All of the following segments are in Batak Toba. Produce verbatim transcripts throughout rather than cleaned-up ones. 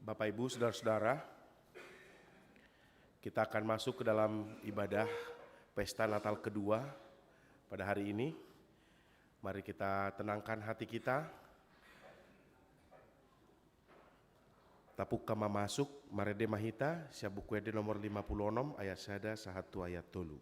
Bapak, Ibu, saudara-saudara, kita akan masuk ke dalam ibadah pesta Natal kedua pada hari ini. Mari kita tenangkan hati kita. Tapungka ma masuk, marende ma hita, sian Buku Ende nomor lima puluh enam, ayat sada sahat tu ayat tolu.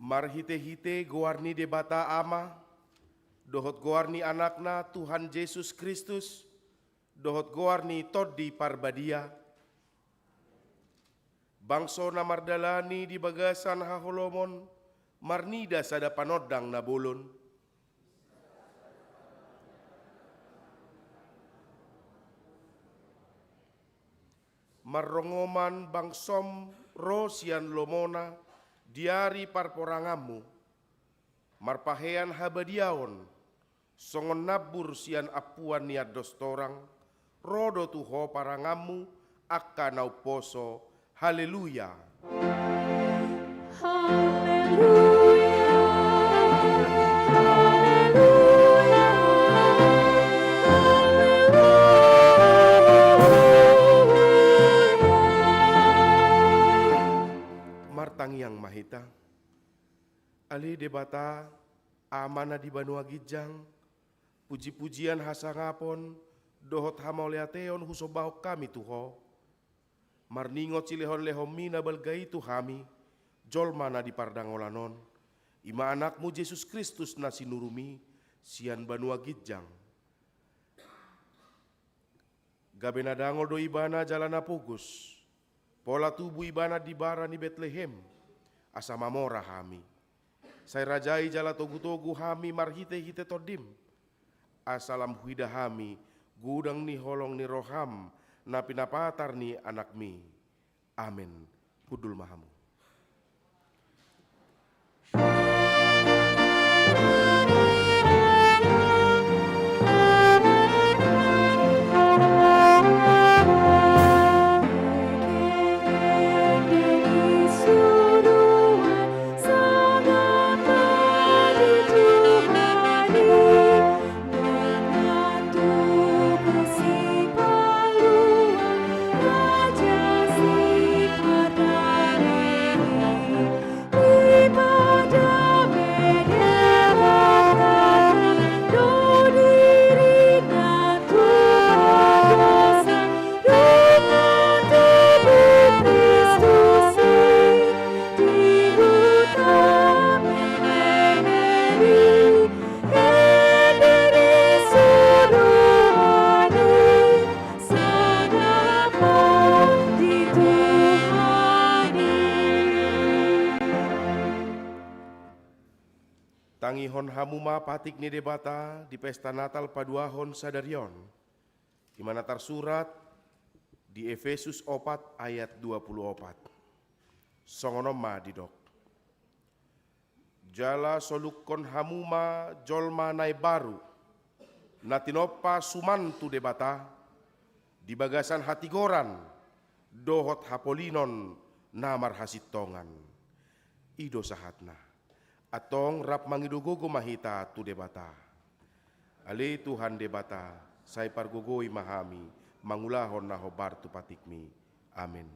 Marhite-hite goar ni Debata Ama, dohot goar ni Anakna Tuhan Jesus Kristus, dohot goar ni Tondi Parbadia, bangso na mardalani di bagasan haholomon, marnida sada panondang na bolon. Marrongoman bangsom ro sian lomona di ari parporanganmu, marpahean habadiaon, songon nambur sian ampuan ni andos torang, ro do tu ho paranganmu, angka na umposo. Haleluya. Haleluya. Haleluya. Haleluya. Martangiang ma hita. Ale Debata, Ama na di banua ginjang, puji-pujian, hasangapon dohot hamauliateon husombahon hami tu Ho. Marningot silehon-lehonmi na balga i tu hami, jolma na di pardangolan on, i ma Anakmu Jesus Kristus na sinurumi sian banua ginjang. Gabe na dangol do Ibana jala na pogos, pola tubu Ibana di bara ni Betlehem, asa mamora hami. Sai rajai jala togu-togu hami marhite-hite Tondim, asa lam huida hami godang ni holong ni roham na pinapatar ni AnakMi. Amen. Hundul ma hamu. Tangihon hamu ma patik ni Debata di pesta Natal paduahon sadari on, i ma na tarsurat di Efesus opat ayat dua pulu opat. Songon on ma didok. Jala solukkon hamu ma jolma na imbaru, na tinompa suman tu Debata, di bagasan hatigoran dohot hapolinon na marhasintongan. I do sahatna. Antong rap mangido gogo ma hita tu Debata. Ale Tuhan Debata, sai pargogoi ma hami mangulahon na hombar tu patikMi. Amen.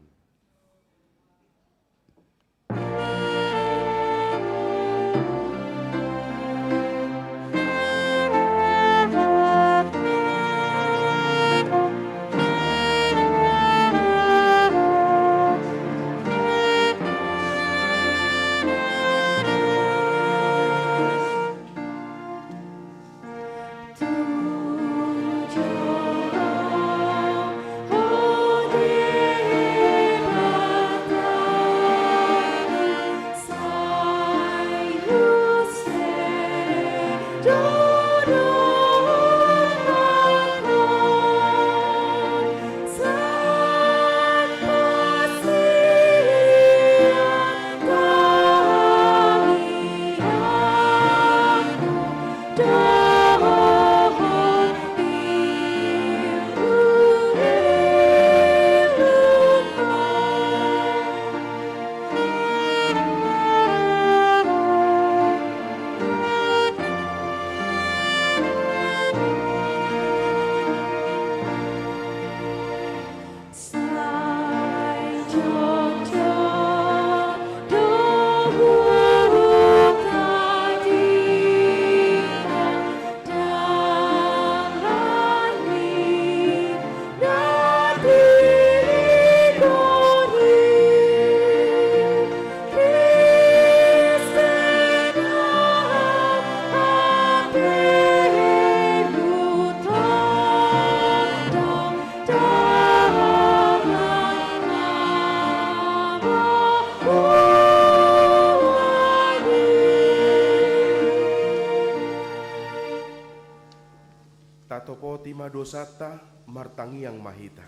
Tatopoti ma dosanta, martangiang ma hita.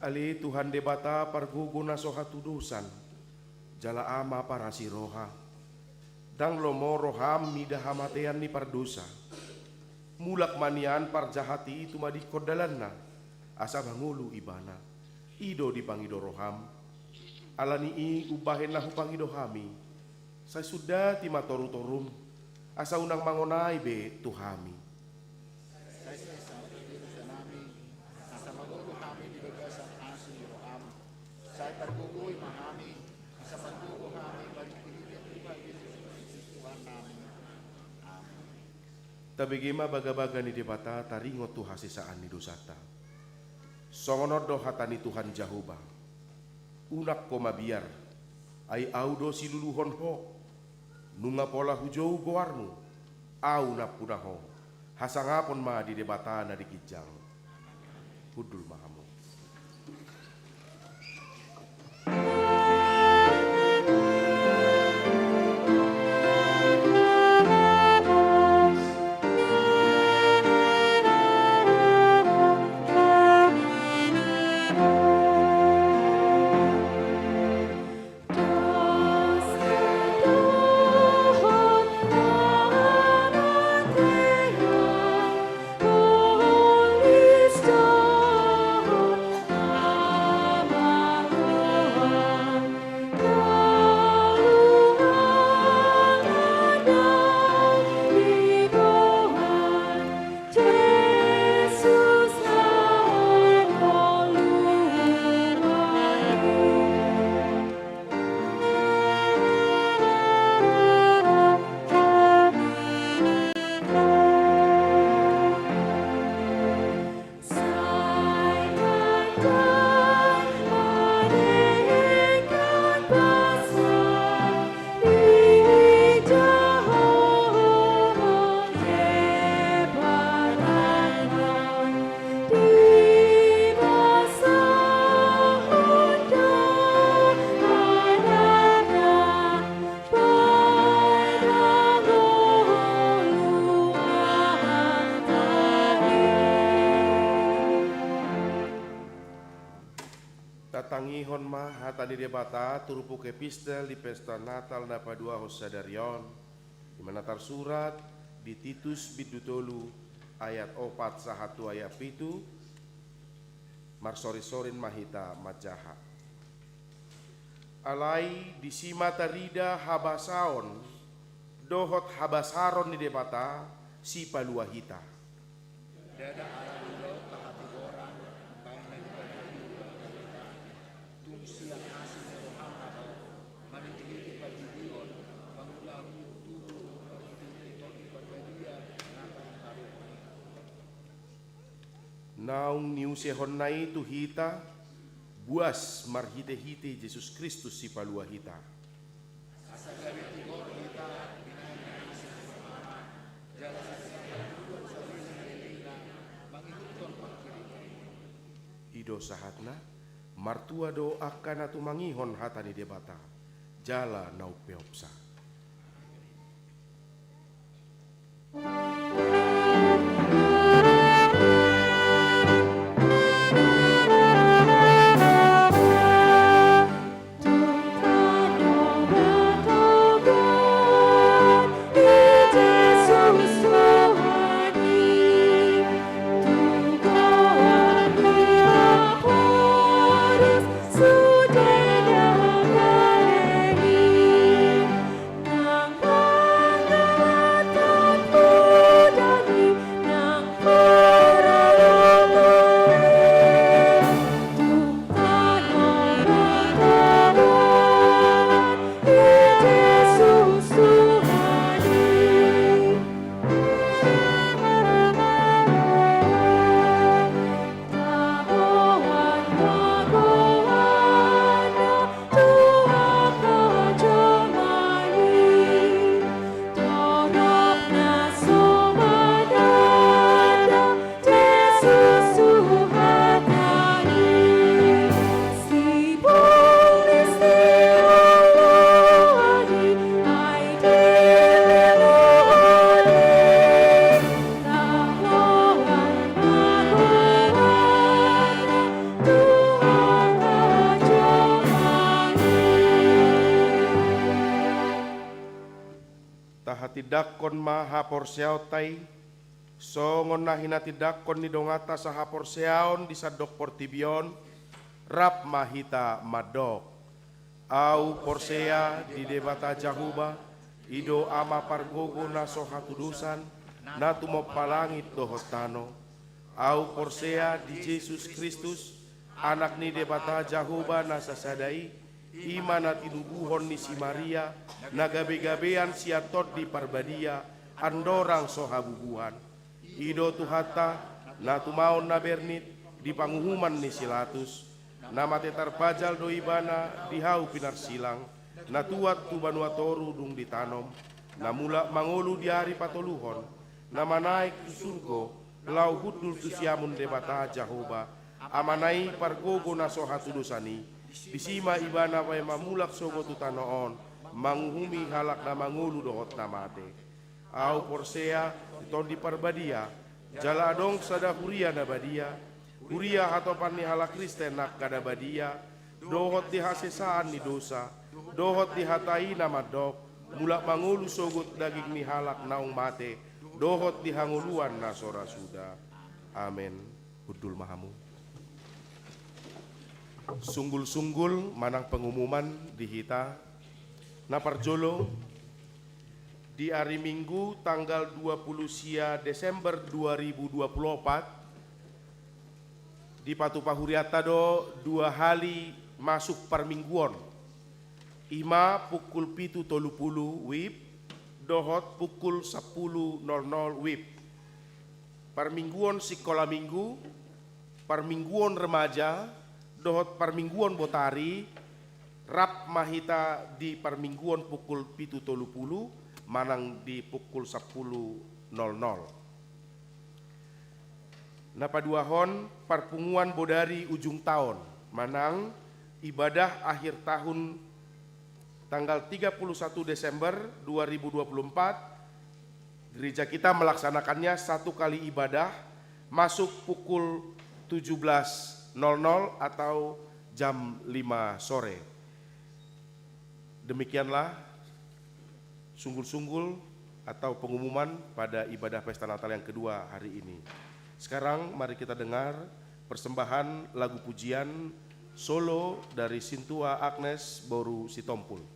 Ale Tuhan Debata pargogo na so hatudosan, jala Ama parasi roha. Ndang lomo roham mida hamatean ni pardosa. Mulak ma nian parjahat i tumadingkon dalanna, asa mangolu ibana. I do dipangido roham. Ala ni i umbahen na hupangido hami, sai sundati ma torutorum, asa unang mangonai be tu hami. Sai sesa ma di urusan nami, asa mangolu hami di bagasan asi ni roham. Sai pargogoi ma hami, asa pargogo hami bani pilihan Tuhan Jesus Kristus Tuhan nami. Amen. Tabege ma bagabaga ni Debata taringot tu hasesaan ni dosanta. Songon on do hata ni Tuhan Jahowa: Unang ho mabiar, ai Ahu do siluluhon ho. Nunga pola hujou goarmu, Ahu nampuna ho. Hasangapon ma di Debata na di ginjang. Hundul ma hamu. Ma hata ni Debata turpuk epistel di pesta Natal na paduahon sadari on, i ma na tarsurat di Titus bindu tolu ayat opat sahat tu ayat pitu. Marsorinsorin ma hita manjaha. Alai disi ma tarida habasaon dohot habasaron ni Debata, Sipalua hita. Ndada ala ni ulaonta hatigoran, bahen na dipajadi ulang ni roha, tung sian asi ni rohana do, manitihiti pandidion, mangulahon tubu, marhitehite Tondi Parbadia, na paling haruhon. Naung niusehonna i tu hita, buas marhitehite Jesus Kristus Sipalua hita. Asa gabe tigor hita, binahen ni asi ni rohana, jala sisada dua salelenglelengna, mangihuthon pangkirimon. I do sahatna, martua do angka na tumangihon hata ni Debata, jala na umpeopsa. Tahatindangkon ma haporseaonta i, songon na hinatindangkon ni donganta sahaporseaon di sandok portibi on, rap ma hita mandok. Ahu porsea di Debata Jahowa, i do Ama pargogo na so hatudosan, na tumompa langit dohot tano. Ahu porsea di Jesus Kristus, Anak ni Debata Jahowa na sasada i, i ma na tinubuhon ni si Maria, na gabegabean sian Tondi Parbadia, andorang so habubuhan. I do Tuhanta, na tumaon na bernit di panguhuman ni si Latus, na mate tarpajal do Ibana di hau pinarsilang, na tuat tu banua toru dung ditanom, na mulak mangolu di ari patoluhon, na manaek tu surgo, laho hundul tu siamun Debata Jahowa, Amana i pargogo na so hatudosan i, disi ma Ibana paima mulak sogot tu tano on, manguhumi halak na mangolu dohot na mate. Ahu porsea di Tondi Parbadia, jala adong sada huria na badia, huria hatopan ni halak Kristen angka na badia, dohot di hasesaan ni dosa, dohot di hata i na mandok, mulak mangolu sogot daging ni halak naung mate, dohot di hangoluan na so ra suda. Amen. Hundul ma hamu. Sunggulsunggul manang pengumuman di hita. Na parjolo, di ari Minggu tanggal dua puluh sia Desember dua ribu dua puluh opat, dipatupa hurianta do dua hali masuk parmingguon. I ma pukul pitu tolu pulu WIB dohot pukul sampulu nol nol WIB. Parmingguon sikola minggu, parmingguon remaja, dohot parmingguon botari, rap ma hita di parmingguon pukul pitu tolu pulu manang di pukul sampulu nol nol. Na paduahon, parpunguan bodari ujung taon manang ibadah akhir tahun tanggal tiga puluh satu Desember dua ribu dua puluh empat, gereja kita melaksanakannya satu kali ibadah, masuk pukul tujuh belas nol nol atau jam lima sore. Demikianlah sunggul-sunggul atau pengumuman pada ibadah pesta Natal yang kedua hari ini. Sekarang mari kita dengar persembahan lagu pujian solo dari Sintua Agnes boru Sitompul.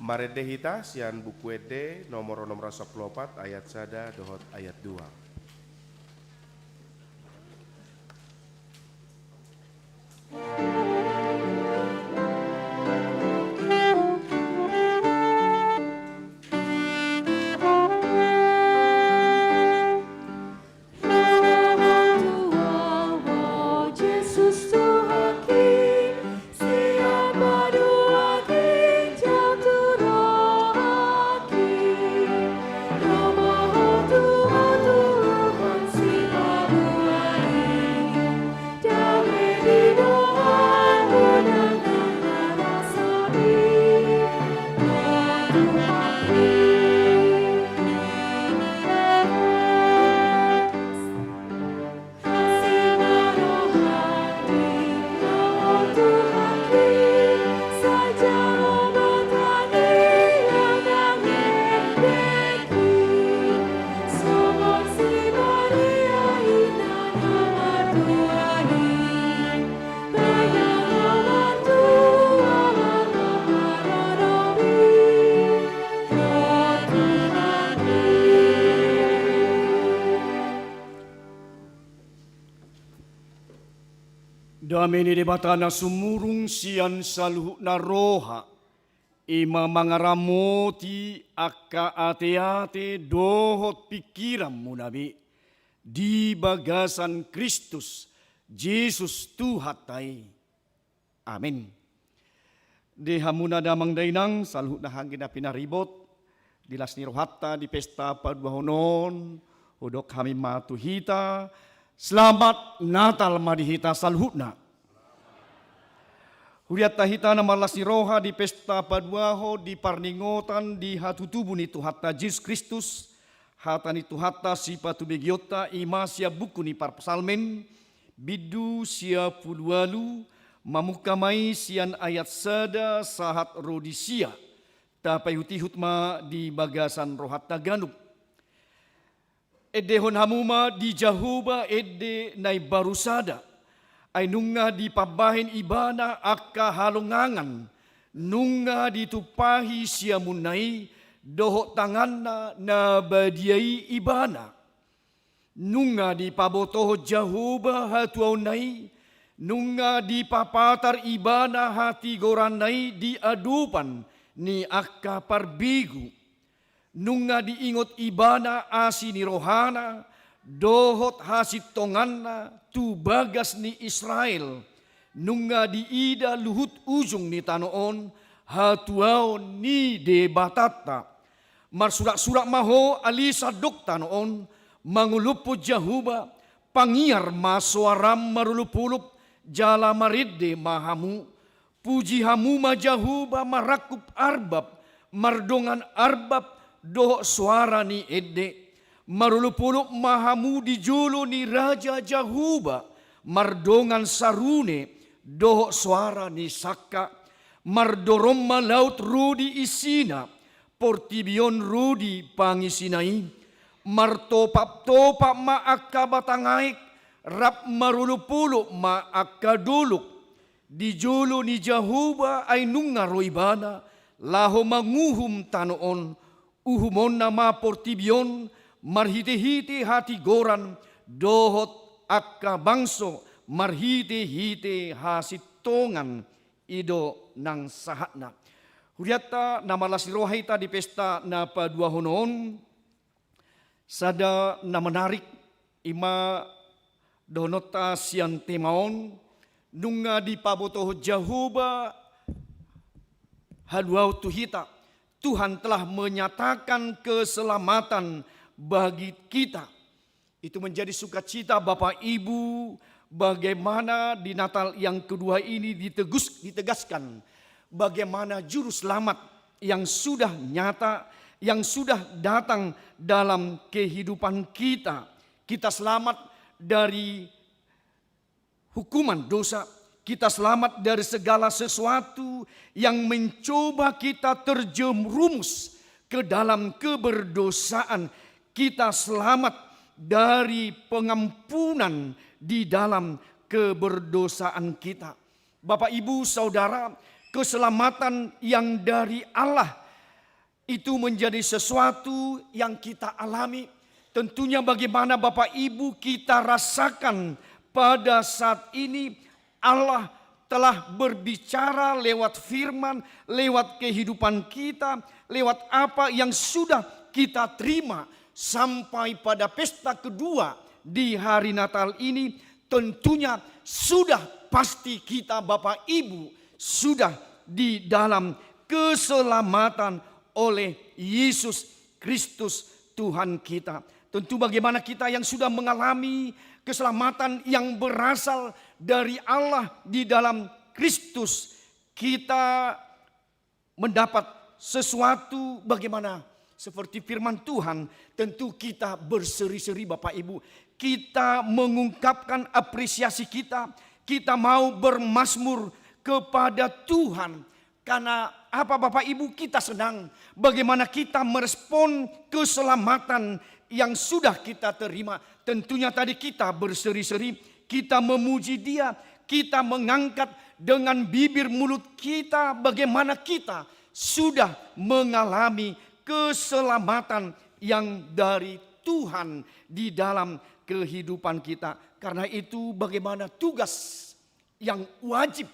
Marende hita sian Buku Ende nomor onom ratus sampulu opat, ayat sada dohot ayat dua. Dame ni Debata na sumurung sian saluhutna roha, i ma mangaramoti angka ateate dohot pingkiranmuna be di bagasan Kristus Jesus Tuhanta i. Amen. Di hamuna damang dainang, saluhutna anggi na pinaribot, di las ni rohanta di pesta paduahon on, hudok hami ma tu hita, selamat Natal ma di hita saluhutna. Hurianta hita na marlas ni roha di pesta paduahon di parningotan di hatutubu ni Tuhanta Jesus Kristus, hata ni Tuhanta sipatumegionta i ma sian buku ni Parpsalmen, bindu sia pulu ualu, mamungka ma i sian ayat sada sahat ro di sia. Tapaihutihut ma di bagasan rohanta ganup. Endehon hamu ma di Jahowa ende na imbaru sada. Ai nunga dipambahen Ibana angka halongangan, nunga ditumpahi siamunna i dohot tanganna na badia i Ibana. Nunga dipabotohon Jahowa hatuaonna i, nunga dipapatar Ibana hatigoranna i di adopan ni angka parbegu. Nunga diingot Ibana asi ni rohana dohot hasintonganna tu bagas ni Israel. Nunga diida luhut ujung ni tano on hatuaon ni Debatanta. Marsuraksurak ma ho ale sandok tano on, mangolophon Jahowa, pangiar ma soaram marolopolop, jala marende ma hamu. Puji hamu ma Jahowa marangkup arbab, mardongan arbab dohot soara ni ende. Marolopolop ma hamu di jolo ni Raja Jahowa, mardongan sarune dohot soara ni sangka. Mardorong ma laut ro di isina, portibi on ro di pangisina i. Martopaptopap ma angka batang aek, rap marolopolop ma angka dolok. Di jolo ni Jahowa ai nunga ro Ibana laho manguhum tano on. Uhumonna ma portibi on marhitehite hatigoran dohot angka bangso marhitehite hasintongan. I do nang sahatna. Hurianta na marlas ni roha hita di pesta na paduahon on, sada na menarik i ma dohononta sian tema on, nunga dipabotohon Jahowa haluaon tu hita. Tuhan telah menyatakan keselamatan bagi kita. Itu menjadi sukacita Bapak Ibu, bagaimana di Natal yang kedua ini ditegus-, ditegaskan bagaimana juru selamat yang sudah nyata, yang sudah datang dalam kehidupan kita. Kita selamat dari hukuman dosa, kita selamat dari segala sesuatu yang mencoba kita terjerumus ke dalam keberdosaan. Kita selamat dari pengampunan di dalam keberdosaan kita. Bapak, Ibu, Saudara, keselamatan yang dari Allah itu menjadi sesuatu yang kita alami. Tentunya bagaimana Bapak Ibu kita rasakan pada saat ini, Allah telah berbicara lewat firman, lewat kehidupan kita, lewat apa yang sudah kita terima sampai pada pesta kedua di hari Natal ini, tentunya sudah pasti kita Bapak Ibu sudah di dalam keselamatan oleh Yesus Kristus Tuhan kita. Tentu bagaimana kita yang sudah mengalami keselamatan yang berasal dari Allah di dalam Kristus, kita mendapat sesuatu bagaimana seperti firman Tuhan, tentu kita berseri-seri Bapak Ibu. Kita mengungkapkan apresiasi kita, kita mau bermazmur kepada Tuhan. Karena apa Bapak Ibu, kita senang bagaimana kita merespon keselamatan yang sudah kita terima. Tentunya tadi kita berseri-seri, kita memuji Dia, kita mengangkat dengan bibir mulut kita bagaimana kita sudah mengalami keselamatan yang dari Tuhan di dalam kehidupan kita. Karena itu bagaimana tugas yang wajib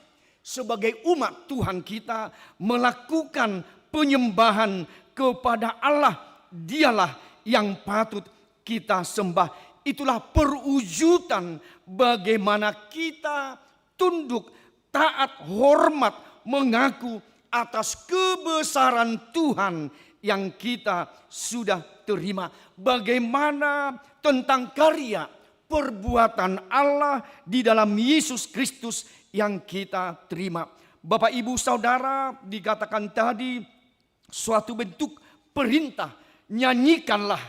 sebagai umat Tuhan kita melakukan penyembahan kepada Allah, Dialah yang patut kita sembah. Itulah perwujudan bagaimana kita tunduk, taat, hormat, mengaku atas kebesaran Tuhan yang kita sudah terima. Bagaimana tentang karya perbuatan Allah di dalam Yesus Kristus yang kita terima? Bapak, Ibu, Saudara, dikatakan tadi suatu bentuk perintah, nyanyikanlah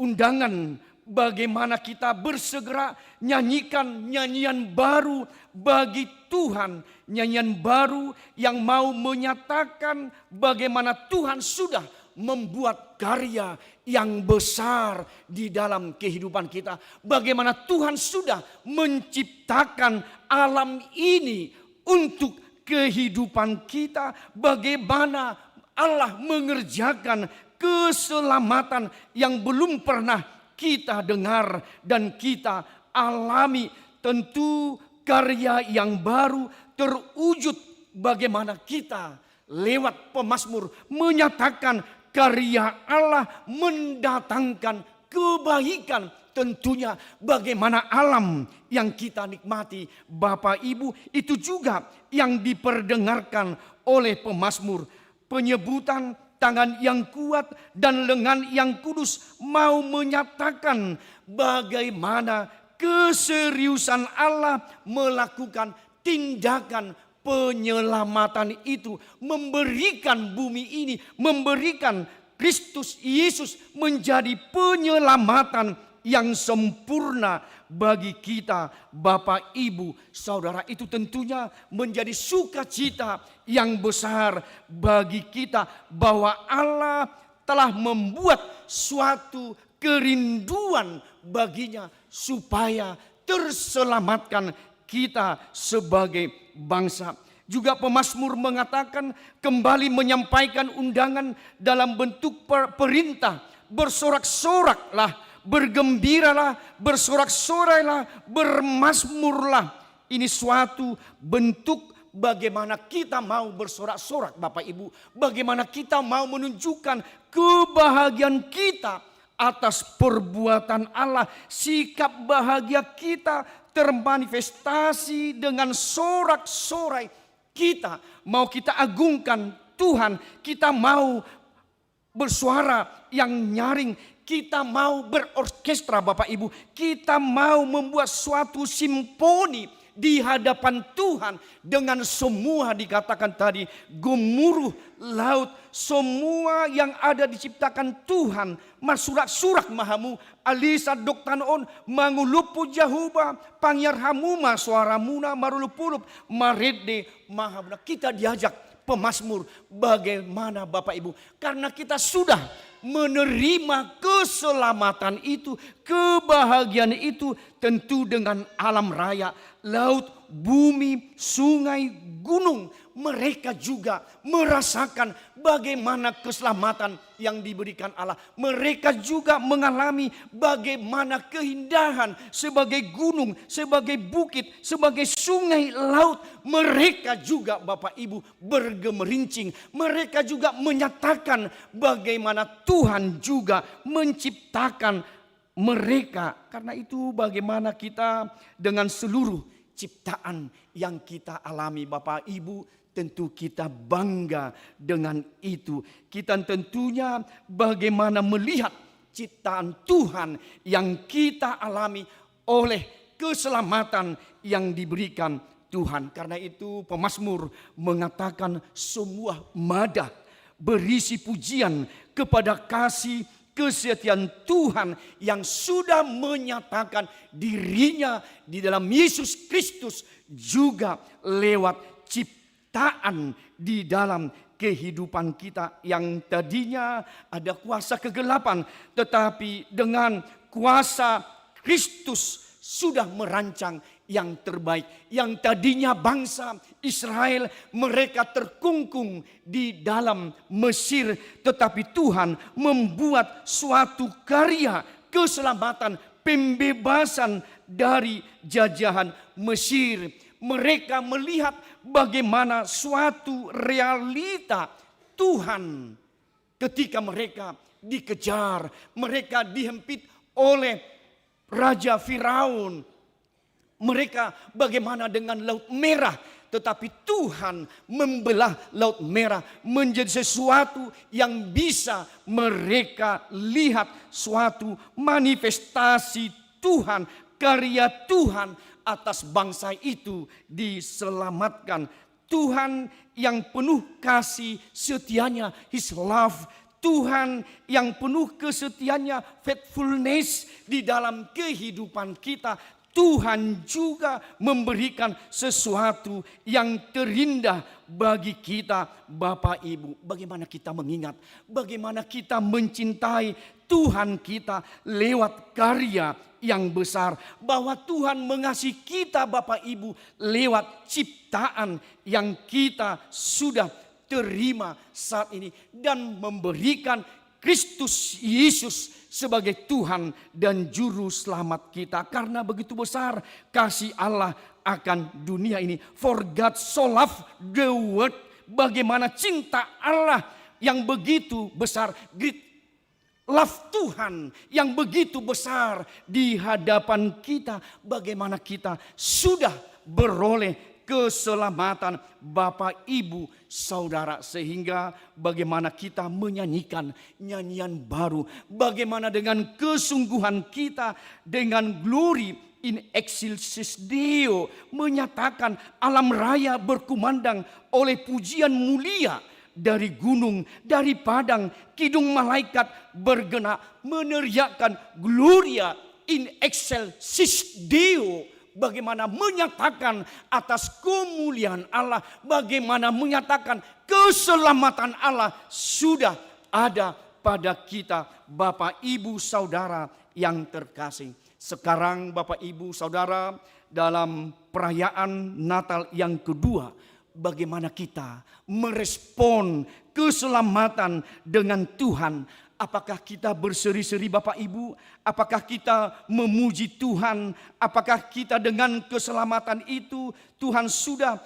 undangan bagaimana kita bersegera nyanyikan nyanyian baru bagi Tuhan, nyanyian baru yang mau menyatakan bagaimana Tuhan sudah membuat karya yang besar di dalam kehidupan kita, bagaimana Tuhan sudah menciptakan alam ini untuk kehidupan kita, bagaimana Allah mengerjakan keselamatan yang belum pernah kita dengar dan kita alami. Tentu karya yang baru terwujud bagaimana kita lewat pemazmur menyatakan karya Allah mendatangkan kebaikan. Tentunya bagaimana alam yang kita nikmati, Bapak Ibu, itu juga yang diperdengarkan oleh pemazmur. Penyebutan tangan yang kuat dan lengan yang kudus mau menyatakan bagaimana keseriusan Allah melakukan tindakan penyelamatan itu, memberikan bumi ini, memberikan Kristus Yesus menjadi penyelamatan yang sempurna bagi kita, Bapak, Ibu, Saudara. Itu tentunya menjadi sukacita yang besar bagi kita, bahwa Allah telah membuat suatu kerinduan baginya supaya terselamatkan kita sebagai bangsa. Juga pemazmur mengatakan, kembali menyampaikan undangan dalam bentuk per-, perintah, bersorak-soraklah, bergembiralah, bersorak-sorailah, bermazmurlah. Ini suatu bentuk bagaimana kita mau bersorak-sorak, Bapak Ibu, bagaimana kita mau menunjukkan kebahagiaan kita atas perbuatan Allah. Sikap bahagia kita termanifestasi dengan sorak-sorai kita. Mau kita agungkan Tuhan, kita mau bersuara yang nyaring, kita mau berorkestra, Bapak Ibu, kita mau membuat suatu simfoni di hadapan Tuhan dengan semua dikatakan tadi, gemuruh laut, semua yang ada diciptakan Tuhan, marsurak-surak ma hamu, alai sadok tano on mangolop tu Jahowa, pangiar hamu ma soaramuna marolopolop, marende ma hamuna. Kita diajak pemazmur, bagaimana Bapak Ibu? Karena kita sudah menerima keselamatan itu, kebahagiaan itu, tentu dengan alam raya, laut, bumi, sungai, gunung, mereka juga merasakan bagaimana keselamatan yang diberikan Allah. Mereka juga mengalami bagaimana keindahan sebagai gunung, sebagai bukit, sebagai sungai, laut. Mereka juga, Bapak Ibu, bergemerincing. Mereka juga menyatakan bagaimana Tuhan juga menciptakan mereka. Karena itu, bagaimana kita dengan seluruh ciptaan yang kita alami, Bapak Ibu? Tentu kita bangga dengan itu. Kita tentunya bagaimana melihat ciptaan Tuhan yang kita alami oleh keselamatan yang diberikan Tuhan. Karena itu, pemazmur mengatakan semua madah berisi pujian kepada kasih kesetiaan Tuhan yang sudah menyatakan dirinya di dalam Yesus Kristus juga lewat ciptaan di dalam kehidupan kita. Yang tadinya ada kuasa kegelapan, tetapi dengan kuasa Kristus sudah merancang yang terbaik. Yang tadinya bangsa Israel, mereka terkungkung di dalam Mesir, tetapi Tuhan membuat suatu karya keselamatan, pembebasan dari jajahan Mesir. Mereka melihat bagaimana suatu realita Tuhan ketika mereka dikejar, mereka dihempit oleh Raja Firaun. Mereka bagaimana dengan Laut Merah, tetapi Tuhan membelah Laut Merah menjadi sesuatu yang bisa mereka lihat, suatu manifestasi Tuhan, karya Tuhan atas bangsa itu diselamatkan. Tuhan yang penuh kasih setianya, His love, Tuhan yang penuh kesetiaannya, faithfulness di dalam kehidupan kita. Tuhan juga memberikan sesuatu yang terindah bagi kita, Bapak Ibu. Bagaimana kita mengingat, bagaimana kita mencintai Tuhan kita lewat karya yang besar, bahwa Tuhan mengasihi kita, Bapak Ibu, lewat ciptaan yang kita sudah terima saat ini dan memberikan Kristus Yesus sebagai Tuhan dan Juru Selamat kita. Karena begitu besar kasih Allah akan dunia ini. For God so loved the world. Bagaimana cinta Allah yang begitu besar, great love Tuhan yang begitu besar di hadapan kita. Bagaimana kita sudah beroleh keselamatan, Bapak, Ibu, Saudara, sehingga bagaimana kita menyanyikan nyanyian baru, bagaimana dengan kesungguhan kita dengan glory in excelsis Deo, menyatakan alam raya berkumandang oleh pujian mulia dari gunung, dari padang, kidung malaikat bergerak meneriakkan Gloria in excelsis Deo, bagaimana menyatakan atas kemuliaan Allah, bagaimana menyatakan keselamatan Allah sudah ada pada kita, Bapak, Ibu, Saudara yang terkasih. Sekarang, Bapak, Ibu, Saudara, dalam perayaan Natal yang kedua, bagaimana kita merespon keselamatan dengan Tuhan? Apakah kita berseri-seri, Bapak, Ibu? Apakah kita memuji Tuhan? Apakah kita dengan keselamatan itu, Tuhan sudah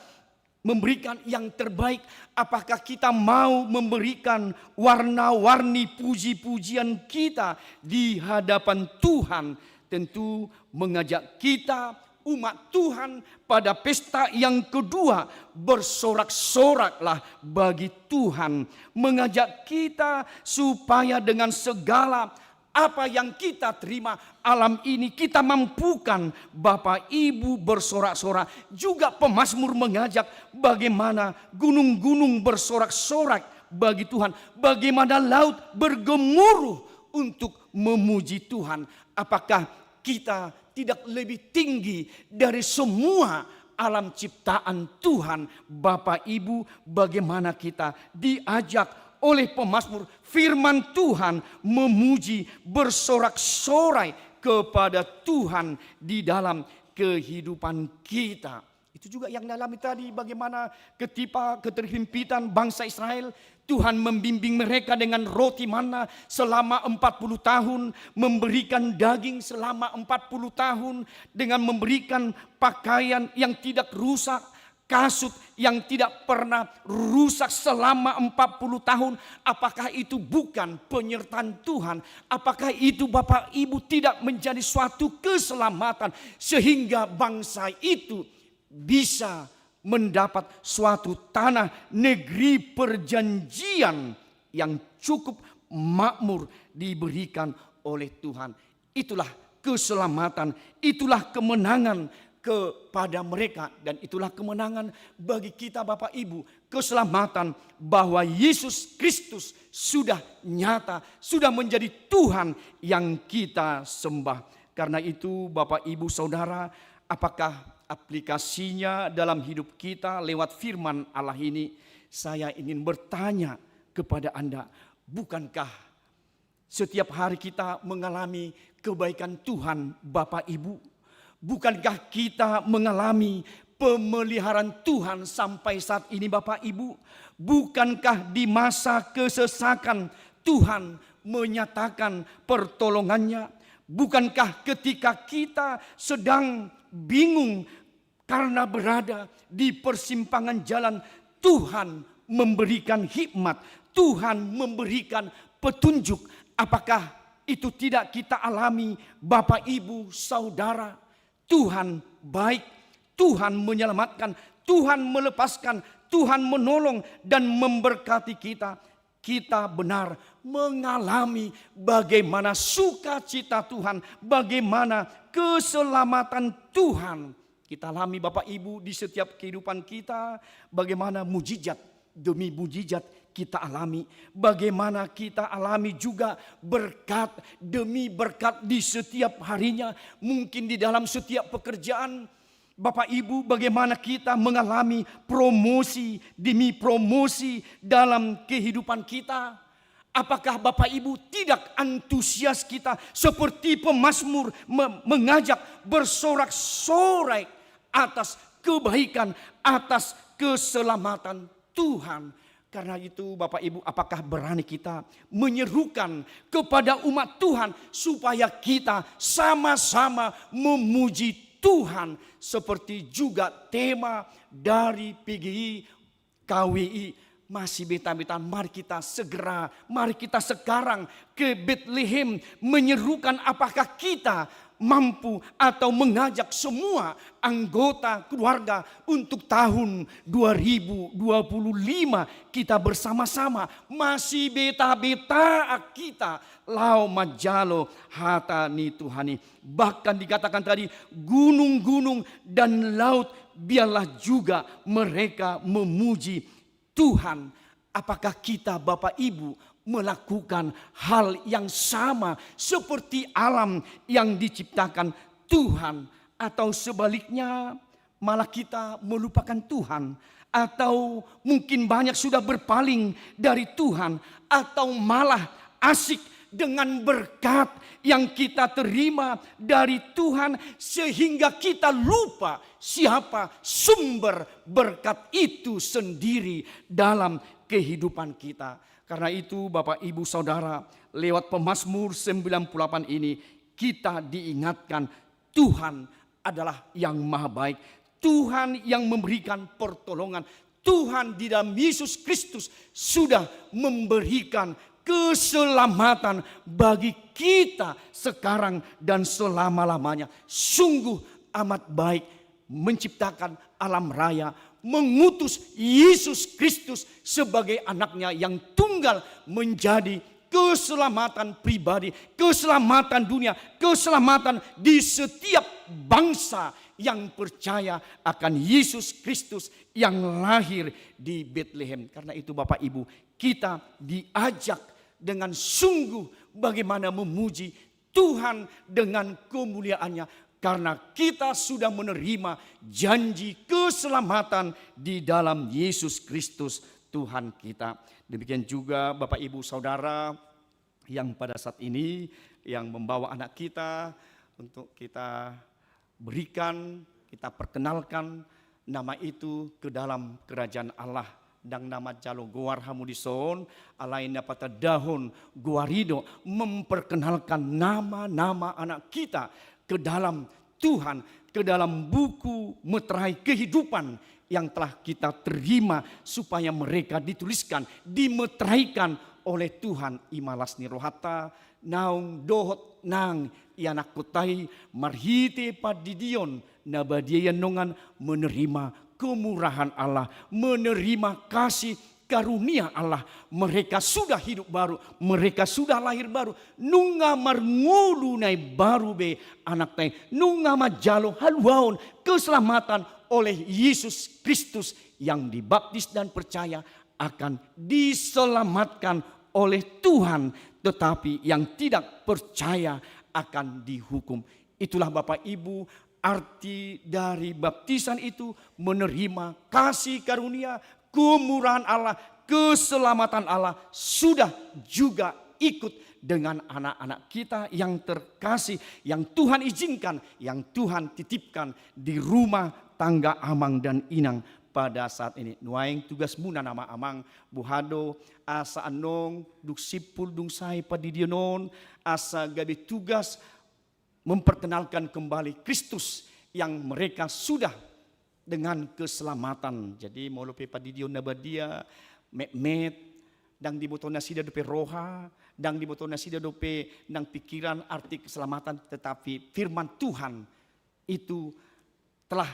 memberikan yang terbaik? Apakah kita mau memberikan warna-warni puji-pujian kita di hadapan Tuhan? Tentu mengajak kita, umat Tuhan, pada pesta yang kedua, bersorak-soraklah bagi Tuhan. Mengajak kita supaya dengan segala apa yang kita terima alam ini, kita mampukan, Bapak, Ibu, bersorak-sorak. Juga pemazmur mengajak bagaimana gunung-gunung bersorak-sorak bagi Tuhan, bagaimana laut bergemuruh untuk memuji Tuhan. Apakah kita tidak lebih tinggi dari semua alam ciptaan Tuhan? Bapak, Ibu, bagaimana kita diajak oleh pemazmur, firman Tuhan, memuji, bersorak-sorai kepada Tuhan di dalam kehidupan kita? Itu juga yang dialami tadi, bagaimana ketika keterhimpitan bangsa Israel, Tuhan membimbing mereka dengan roti manna selama empat puluh tahun, memberikan daging selama empat puluh tahun, dengan memberikan pakaian yang tidak rusak, kasut yang tidak pernah rusak selama empat puluh tahun. Apakah itu bukan penyertaan Tuhan? Apakah itu, Bapak, Ibu, tidak menjadi suatu keselamatan sehingga bangsa itu bisa mendapat suatu tanah negeri perjanjian yang cukup makmur diberikan oleh Tuhan? Itulah keselamatan, itulah kemenangan kepada mereka, dan itulah kemenangan bagi kita, Bapak, Ibu, keselamatan bahwa Yesus Kristus sudah nyata, sudah menjadi Tuhan yang kita sembah. Karena itu, Bapak, Ibu, Saudara, apakah aplikasinya dalam hidup kita lewat firman Allah ini? Saya ingin bertanya kepada Anda, bukankah setiap hari kita mengalami kebaikan Tuhan, Bapak, Ibu? Bukankah kita mengalami pemeliharaan Tuhan sampai saat ini, Bapak, Ibu? Bukankah di masa kesesakan Tuhan menyatakan pertolongannya? Bukankah ketika kita sedang bingung, karena berada di persimpangan jalan, Tuhan memberikan hikmat, Tuhan memberikan petunjuk. Apakah itu tidak kita alami, Bapak, Ibu, Saudara? Tuhan baik, Tuhan menyelamatkan, Tuhan melepaskan, Tuhan menolong dan memberkati kita. Kita benar mengalami bagaimana sukacita Tuhan, bagaimana keselamatan Tuhan. Kita alami, Bapak, Ibu, di setiap kehidupan kita, bagaimana mujizat demi mujizat kita alami, bagaimana kita alami juga berkat demi berkat di setiap harinya, mungkin di dalam setiap pekerjaan. Bapak, Ibu, bagaimana kita mengalami promosi demi promosi dalam kehidupan kita? Apakah Bapak, Ibu, tidak antusias kita seperti pemazmur me-, mengajak bersorak-sorai atas kebaikan, atas keselamatan Tuhan? Karena itu, Bapak, Ibu, apakah berani kita menyerukan kepada umat Tuhan supaya kita sama-sama memuji Tuhan, seperti juga tema dari P G I K W I? Masih beta-beta, mari kita segera, mari kita sekarang ke Betlehem menyerukan. Apakah kita mampu atau mengajak semua anggota keluarga untuk tahun dua ribu dua puluh lima kita bersama-sama? Masih beta-beta kita laho manjalo hata ni Tuhan i. Bahkan dikatakan tadi, gunung-gunung dan laut biarlah juga mereka memuji Tuhan. Apakah kita, Bapak, Ibu, melakukan hal yang sama seperti alam yang diciptakan Tuhan? Atau sebaliknya, malah kita melupakan Tuhan? Atau mungkin banyak sudah berpaling dari Tuhan? Atau malah asik dengan berkat yang kita terima dari Tuhan, sehingga kita lupa siapa sumber berkat itu sendiri dalam kehidupan kita. Karena itu, Bapak, Ibu, Saudara, lewat Pemazmur sembilan puluh delapan ini, kita diingatkan Tuhan adalah yang maha baik. Tuhan yang memberikan pertolongan. Tuhan di dalam Yesus Kristus sudah memberikan keselamatan bagi kita sekarang dan selama-lamanya. Sungguh amat baik menciptakan alam raya, mengutus Yesus Kristus sebagai anaknya yang tunggal menjadi keselamatan pribadi, keselamatan dunia, keselamatan di setiap bangsa yang percaya akan Yesus Kristus yang lahir di Betlehem. Karena itu, Bapak Ibu, kita diajak dengan sungguh bagaimana memuji Tuhan dengan kemuliaannya, karena kita sudah menerima janji keselamatan di dalam Yesus Kristus Tuhan kita. Demikian juga, Bapak, Ibu, Saudara, yang pada saat ini yang membawa anak kita untuk kita berikan, kita perkenalkan nama itu ke dalam kerajaan Allah. Ndang na manjalo goar hamu dison, alai na patandahon goar i do memperkenalkan nama-nama anak kita ke dalam Tuhan, ke dalam buku meterai kehidupan yang telah kita terima, supaya mereka dituliskan, dimeteraikan oleh Tuhan. I ma las ni rohanta naung dohot nang ianakhonta i, marhite pandidion na badia i annon menerima kemurahan Allah, menerima kasih karunia Allah. Mereka sudah hidup baru, mereka sudah lahir baru. Nunga marngolu na imbaru be anakta i, nunga manjalo haluaon, keselamatan oleh Yesus Kristus. Yang dibaptis dan percaya akan diselamatkan oleh Tuhan, tetapi yang tidak percaya akan dihukum. Itulah, Bapak Ibu, arti dari baptisan itu, menerima kasih karunia, kemurahan Allah, keselamatan Allah, sudah juga ikut dengan anak-anak kita yang terkasih, yang Tuhan izinkan, yang Tuhan titipkan di rumah tangga amang dan inang pada saat ini. Nuaeng tugasmuna nama amang, boha do asa annon dung simpul, dung sae pandidion on, asa gabe tugas memperkenalkan kembali Kristus yang mereka sudah dengan keselamatan. Jadi molo pe pandidion na badia, metmet, ndang diboto nasida dope roha, ndang diboto nasida dope nang pikiran arti keselamatan, tetapi firman Tuhan itu telah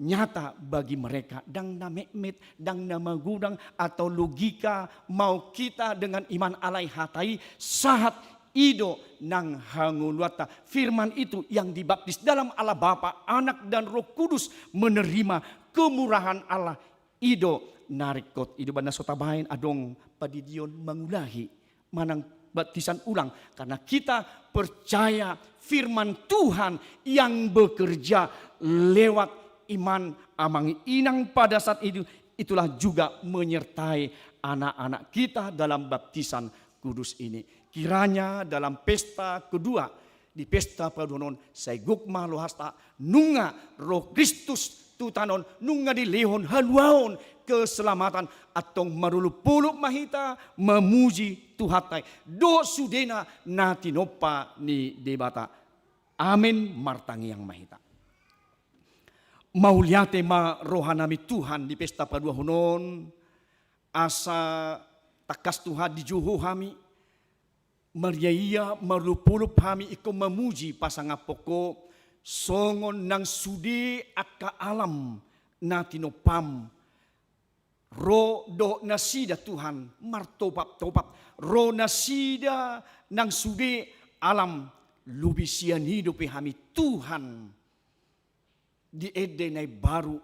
nyata bagi mereka. Ndang na metmet, ndang na magodang atau logika, mau kita dengan iman alai hata i, sahat i do nang hangoluanta. Firman itu yang dibaptis dalam Allah Bapa, Anak, dan Roh Kudus menerima kemurahan Allah, i do na ringkot. I do umbahen na so tabaen adong pandidion mangulahi manang baptisan ulang, karena kita percaya firman Tuhan yang bekerja lewat iman amang inang pada saat itu, itulah juga menyertai anak-anak kita dalam baptisan kudus ini. Kiranya dalam pesta kedua, di pesta paduahon on, sai gok ma rohanta, nunga ro Kristus tu tano on, nunga dilehon haluaon keselamatan, antong marolopolop ma hita mamuji Tuhanta i dohot sudena na tinompa ni Debata. Amen. Martangiang ma hita. Mauliate ma rohanami Tuhan di pesta paduahon on, asa tangkas Tuhan dijou Ho hami, mariaia marolopolop hami ingkon mamuji pasangaphon Ho, songon nang sude angka alam na tinompam. Ro dohot nasida Tuhan martopap-topap, ro nasida nang sude alam, lobi sian i dope hami Tuhan di ende na imbaru,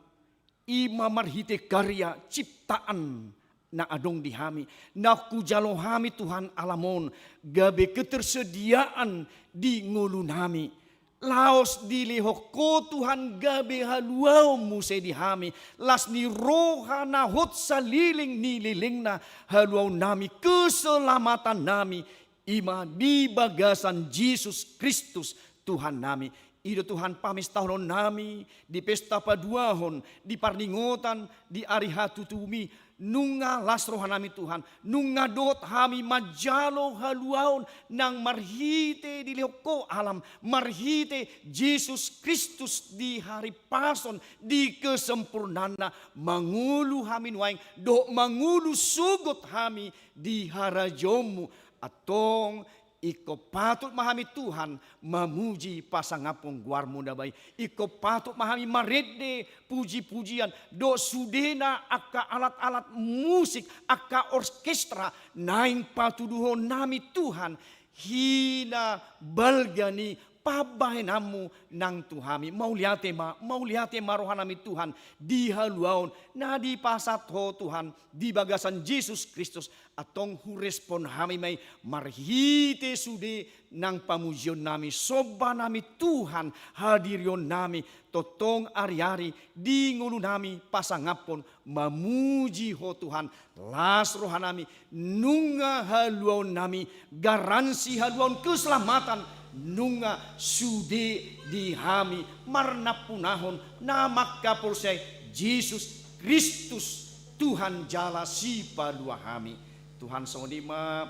i ma marhite karya ciptaan na adong di hami, na hujalo hami Tuhan alam on, gabe ketersediaan di ngolunami. Laos dilehon Ho Tuhan gabe haluaon muse di hami, las ni roha na hot saleleng ni lelengna haluaonnami, keselamatannami, i ma di bagasan Jesus Kristus Tuhannami. I do Tuhan pamestahononnami di pesta paduahon, di parningotan di ari hatutumi, nunga las rohanami Tuhan, nunga dohot hami manjalo haluaon nang marhite dilehon Ho alam, marhite Jesus Kristus di haripason, di kesempurnaanna, mangolu hami nuaeng, dohot mangolu sogot hami di harajaonmu. Antong ingkon patut ma hami Tuhan mamuji pasangaphon goarmu na badia. Ingkon patut ma hami marende puji-pujian dohot sudena angka alat-alat musik, angka orkestra naeng patuduhonnami Tuhan hinabalga ni pambahenanmu nang tu hami. Mauliate ma, mauliate ma rohanami Tuhan di haluaon na dipasahat Ho Tuhan di bagasan Jesus Kristus. Antong hurespon hami ma i marhite sude nang pamujionnami, sombanami Tuhan, hadirionnami tongtong ari-ari di ngolunami pasangaphon mamuji Ho Tuhan. Las rohanami, nunga haluaonnami, garansi haluaon keselamatan, nunga sude di hami marnampunahon na mangkaporseai Jesus Kristus Tuhan jala Sipalua hami. Tuhan, songon i ma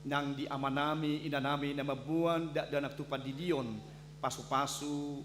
nang di amanami, inanami na mamboan dakdanak tu pandidion, pasu-pasu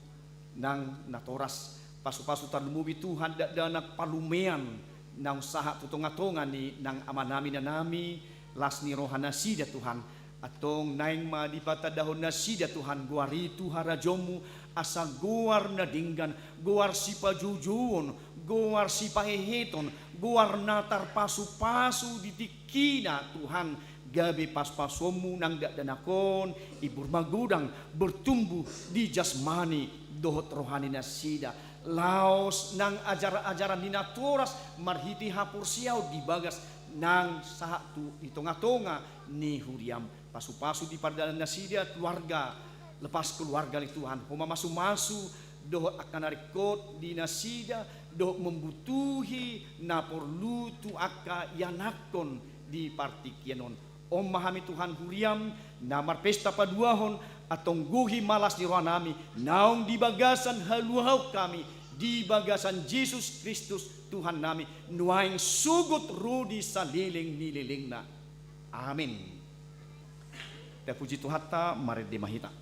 nang natoras, pasu-pasu tarlumobi Tuhan dakdanak palumean naung sahat tu tonga-tonga ni nang amanami, inanami, las ni rohanasida Tuhan. Antong naeng ma dipatandahon nasida Tuhan goar i tu harajaonmu, asa goar na denggan, goar sipajoujoon, goar sipaheheton, goar na tarpasu-pasu di tingkina Tuhan, gabe pasu-pasuonmu nang dakdanak on, ibur magodang, bertumbuh di jasmani dohot roha ni nasida. Laos nang ajaran-ajaran ni natoras marhite haporseaon di bagas nang sahat tu di tonga-tonga ni huriam. Pasu-pasu di pardalanan nasida keluarga, lepas keluarga ni Tuhan. Ho ma masu-masu dohot angka na ringkot di nasida, dohot membutuhi na porlu tu angka ianakhon di partingkian on. On ma hami Tuhan huriam, na marpesta paduahon, antong gohi ma las ni rohanami, naung di bagasan haluaon hami, di bagasan Jesus Kristus Tuhannami, nuaeng sogot ro di saleleng ni lelengna. Amen. Tapuji Tuhanta, marende ma hita.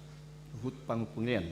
Huhut pangumpulnian.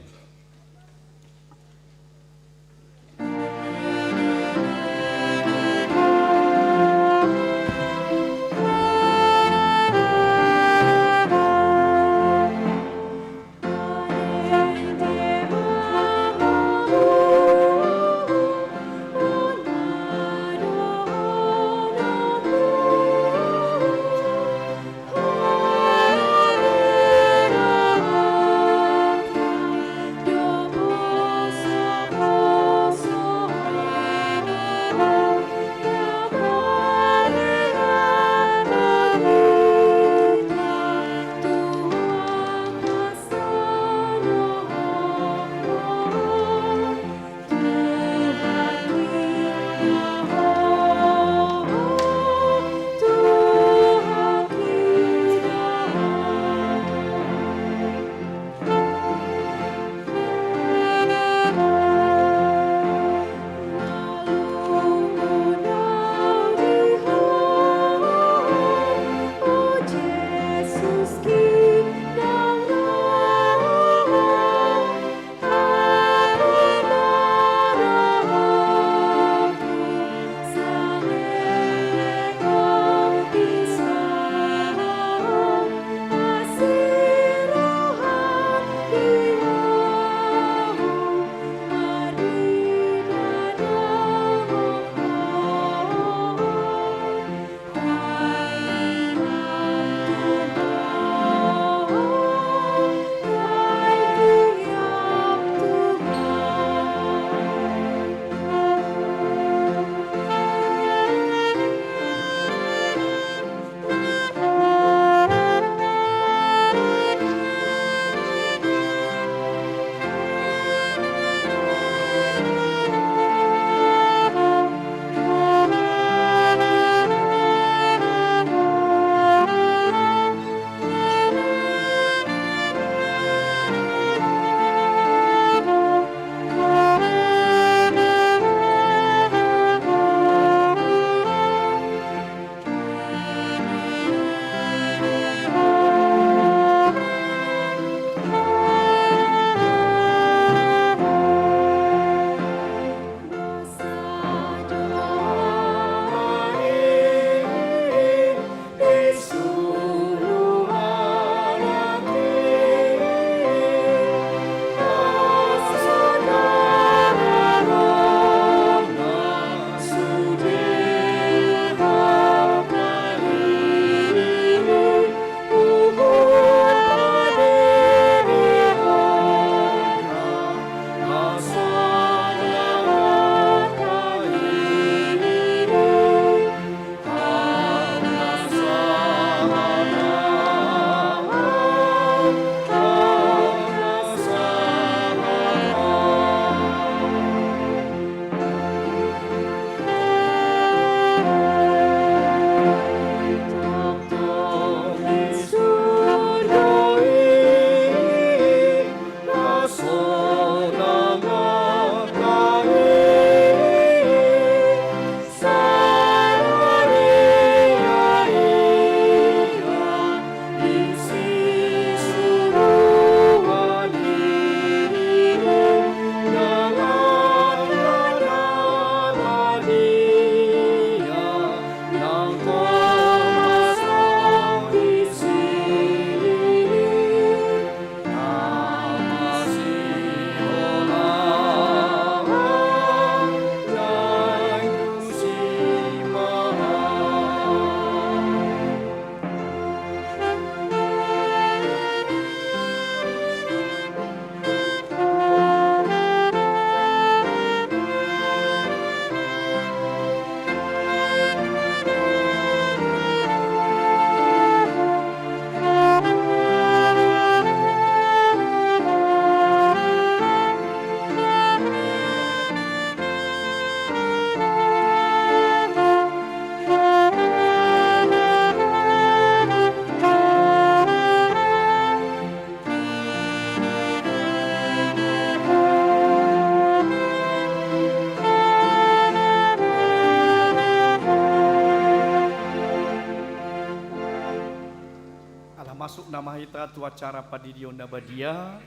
Hita tu acara pandidion na badia,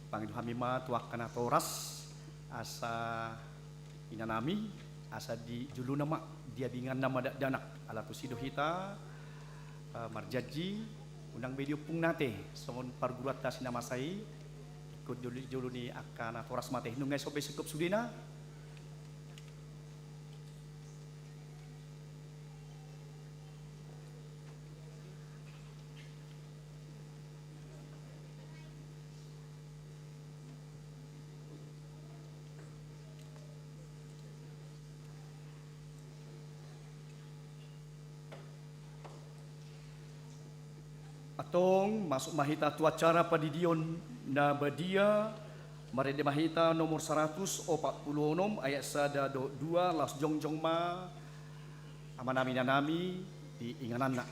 pangido hami ma tu angka natoras, asa inanami, asa di jolona ma, di abinganna ma dakdanak, ala tusi do hita, eh, marjanji, unang be di ompungna ate, songon parguruanta si na masa i, ingkon jolo, jolo ni angka natoras ma ate, nunga i so be singkop sudena. Antong, masuk ma hita tu acara pandidion na badia, marende ma hita nomor saratus opat pulu onom ayat sada dohot dua, laos jongjong ma amanami inanami di ingananna.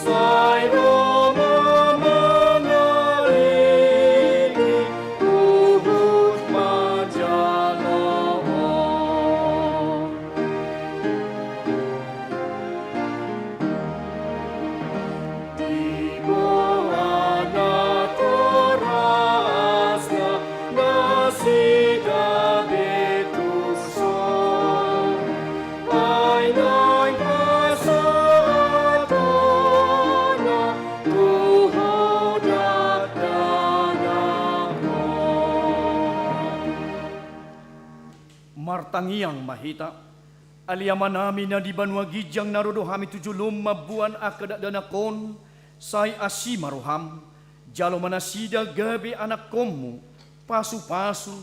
Sai ro ma mangalehon huhut manjalo. Diboan natorasna nasida be tu son. Ai naeng pasahatonna tu ho dakdanak on. Martangiang ma hita. Ale Amanami na di banua ginjang, na ro do hami tu jolom mamboan angka dakdanak on, sai asi ma roham, jalo ma nasida gabe anakkonmu, pasupasu,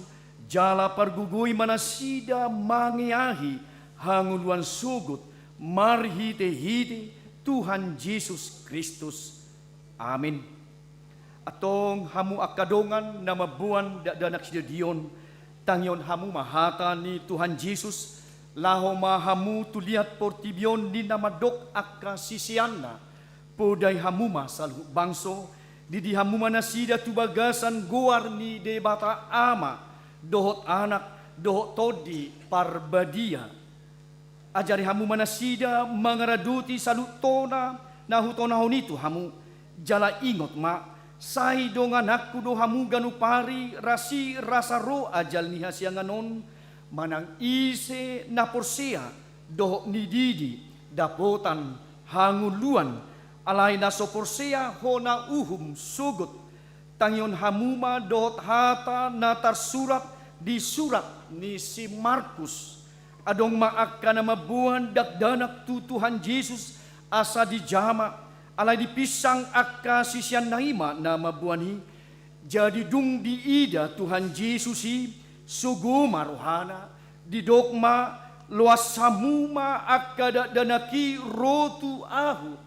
jala pargogoi ma nasida mangeahi hangoluan sogot marhitehite Tuhan Jesus Kristus. Amin. Antong hamu angka dongan na mamboan dakdanak sidadion, tangihon hamu ma hata ni Tuhan Jesus, laho ma hamu tu liat portibi on ninna mandok angka siseanna, podai hamu ma saluhut bangso, didi hamu ma nasida tu bagasan goar ni Debata Ama, dohot Anak, dohot Tondi Parbadia. Ajari hamu ma nasida mangaradoti saluhut tona na hutonahon i tu hamu, jala ingot ma, sai dongananku do hamu ganup ari rasirasa ro ajal ni hasiangan on, manang ise na porsea dohot nididi dapotan hangoluan, alai na so porsea hona uhum sogot. Tangihon hamu ma dohot hata na tarsurat di surat ni si Markus. Adong ma angka na mamboan dakdanak tu Tuhan Jesus asa dijama, alai dipinsang angka siseanna i ma na mamboan i. Jadi dung diida Tuhan Jesus i, sogo ma rohana, didok ma, loas hamu ma angka dakdanak i ro tu ahu.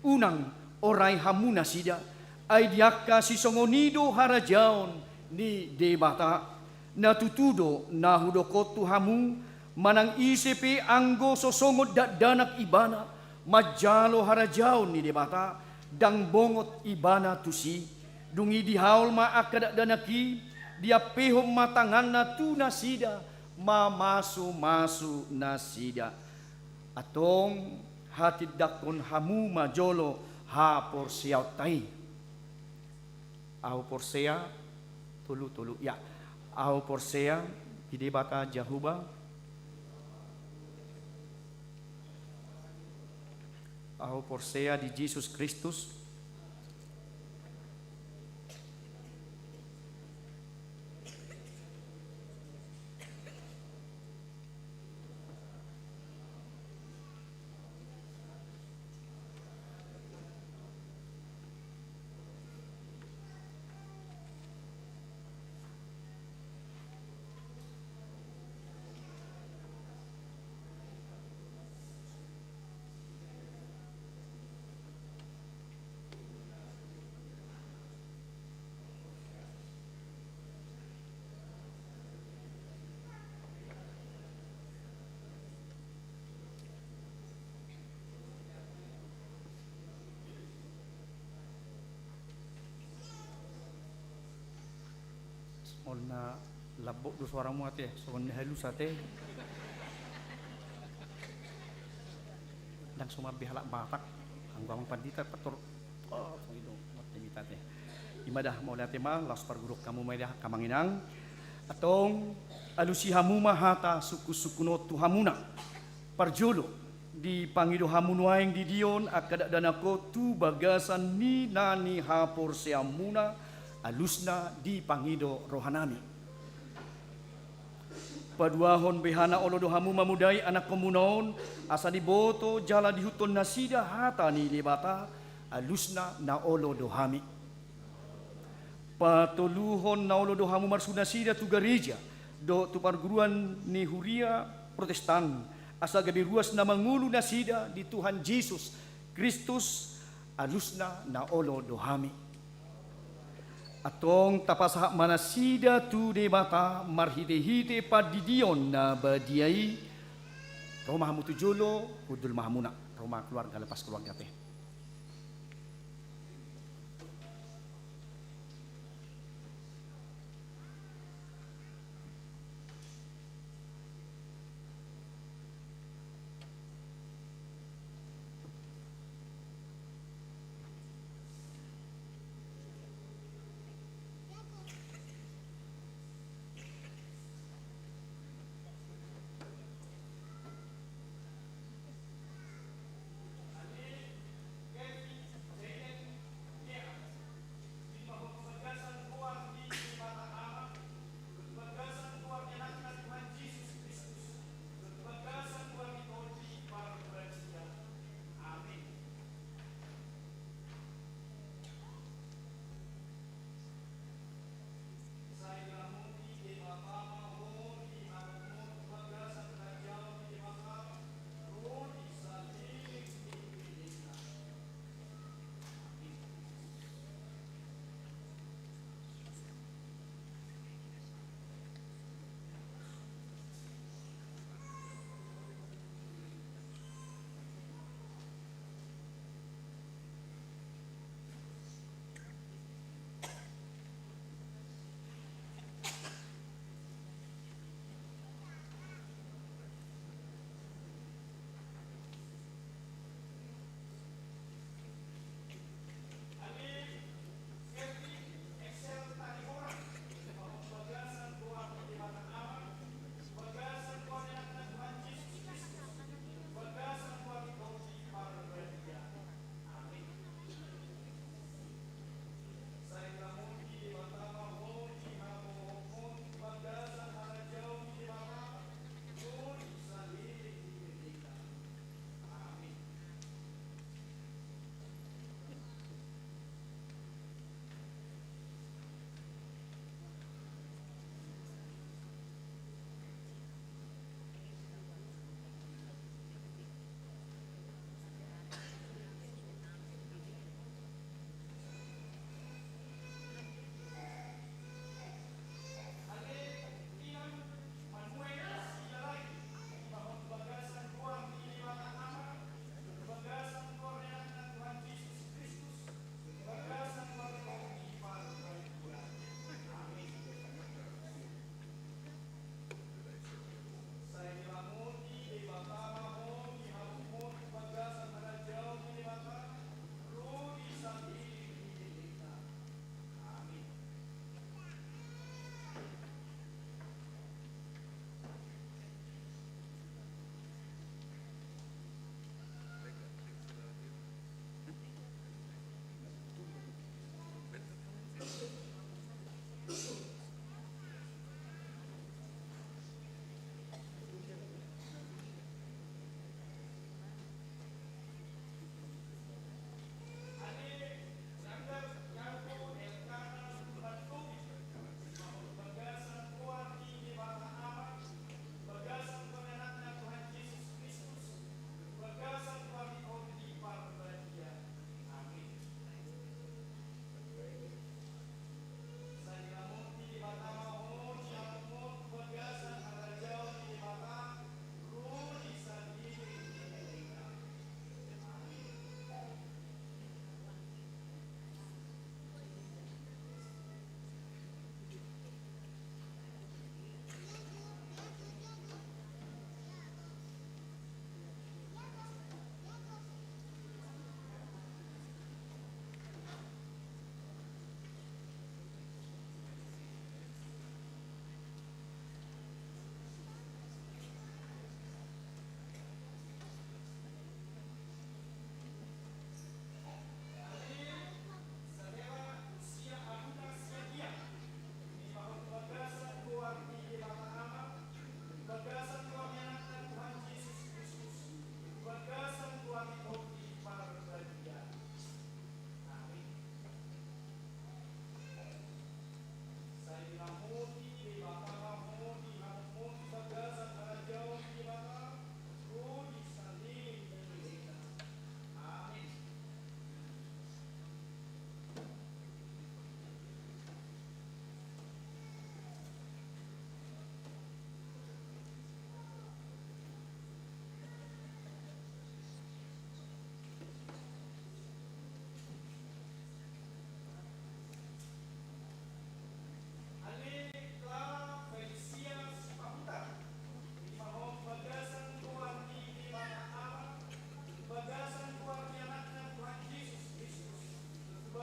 Unang orai hamu nasida, ai di angka sisongon i do harajaon ni Debata. Na tutu do na hudok on tu hamu, manang ise pe anggo so songon dakdanak ibana, manjalo harajaon ni Debata, ndang bongot ibana tusi. Dung i dihaol ma angka dakdanak i, diampehon ma tanganna tu nasida, mamasumasu nasida. Antong, hatindangkon hamu ma jolo haporseaonta i. Ahu porsea, tolu, tolu, ya. Ahu porsea di Debata Jahowa. Ahu porsea di Jesus Kristus. Olo na lambok do suaramu ate, songon na halus ate. Ndang so mambe halak Batak, anggo amang pandita pator. Oh, songon i do, mate mita ate. Ima da, mauliate ma, laos parguru hamu ma da, amang inang. Antong, alusi hamu ma hata sungkunsungkun on tu hamuna. Parjolo, dipangido hamu nuaeng di dia on angka dakdanak on tu bagasan ni na nihaporseaonmuna, alusna dipangido rohanami. Paduahon, beha na olo do hamu mamodai anakkonmuna on, asa diboto jala diihuthon nasida hata ni Debata, alusna na olo do hami. Patoluhon, na olo do hamu marsu nasida tu gareja dohot tu parguruan ni huria Protestan, asa gabe ruas na mangolu nasida di Tuhan Jesus Kristus, alusna na olo do hami. Antong tapasahat ma nasida tu Debata marhitehite pandidion na badia i. Ro ma hamu tu jolo, hundul ma hamuna, ro ma keluarga lepas keluarga ate.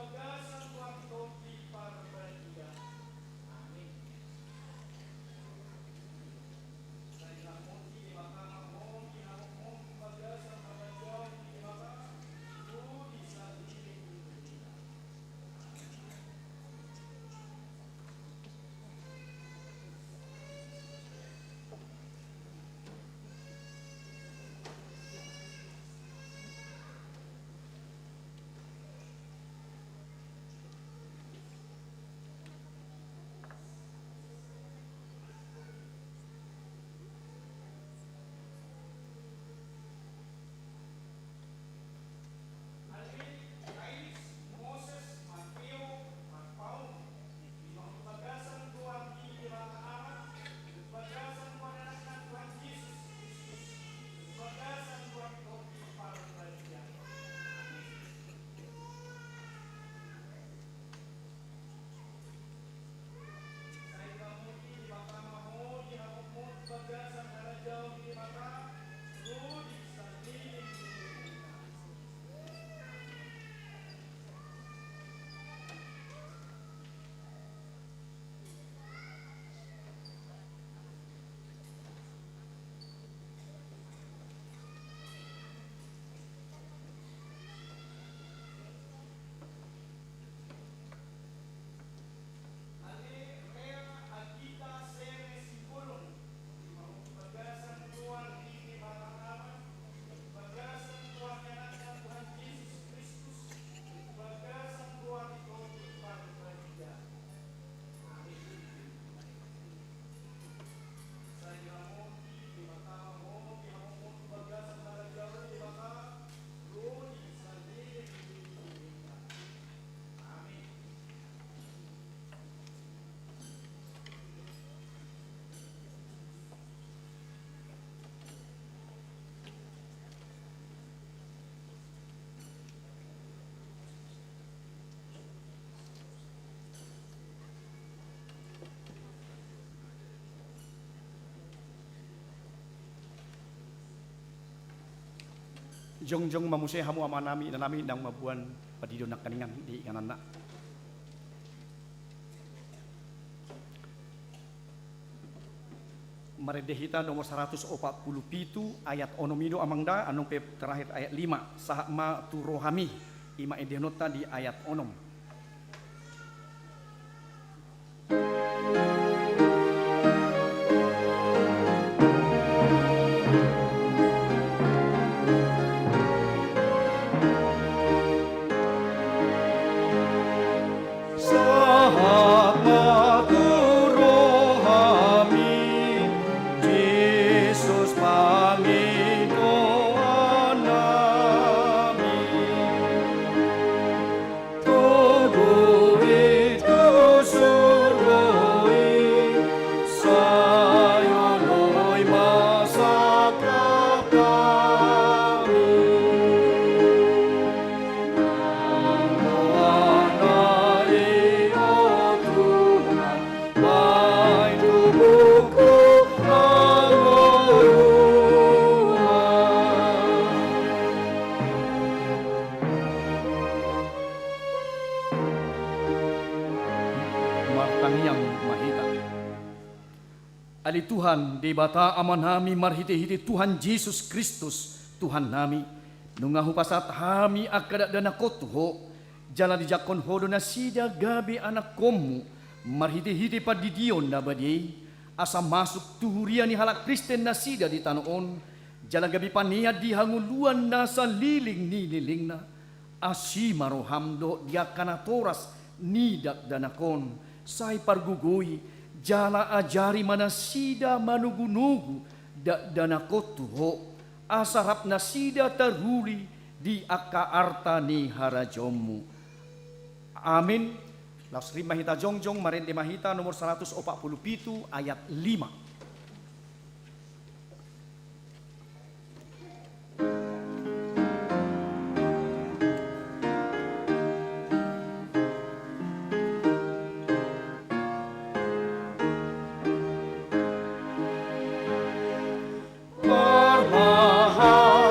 Bagasan Tuhan i tondi parbadiaan. Amin. Sai diramoti Debata ma ho di hamongmon tu bagasan harajaon ni Debata, tu di sandiri. Alwi, Kailis, Moses, Mateo, Marpaung, di bagasan Tuhan i Debata Ama, bagasan Tuhan Anakna Tuhan Jesus Kristus, bagasan Tuhan i tondi parbadiaan. Ale Rea Agita Sere Simbolon, di bagasan Tuhan i Debata Ama, bagasan Tuhan Anakna Tuhan Jesus Kristus, bagasan Tuhan i tondi parbadiaan. Amin. Sai diramoti Debata ma ho di hamongmon tu bagasan harajaon ni Debata, tu di sandiri. Amin. Jongjong ma muse hamu amanami, inanami, naung mamboan pandidion nangkiningan di ingananna. Marende hita nomor saratus opat pulu pitu ayat onom i do amang da, annon pe terakhir ayat lima, sahat ma tu rohami, i ma endehononta di ayat onom. Sahat ma tu rohami, Jesus pangidoannami. Tubu i tu surgo i, sai oloi ma sangkap hami. Goarna i, o Tuhan, baen tubuhku hangoluan. Martangiang ma hita. Ale Tuhan, Debata Amanami, marhitehite Tuhan Jesus Kristus, Tuhannami, nunga hupasahat hami angka dakdanak on tu Ho, jala dijangkon Ho do nasida gabe anakkonmu, marhitehite pandidion na badia i, asa masuk tu huria ni halak Kristen nasida di tano on, jala gabe panean di hangoluan na salelenglelengna. Asi ma roham dohot di angka natoras ni dakdanak on, sai pargogoi, jala ajari ma nasida manogunogu dakdanak on tu Ho, asa rap nasida taruli di angka arta ni harajaonmu. Amin. Laos rap ma hita jongjong, marende ma hita nomor saratus opat pulu pitu ayat lima.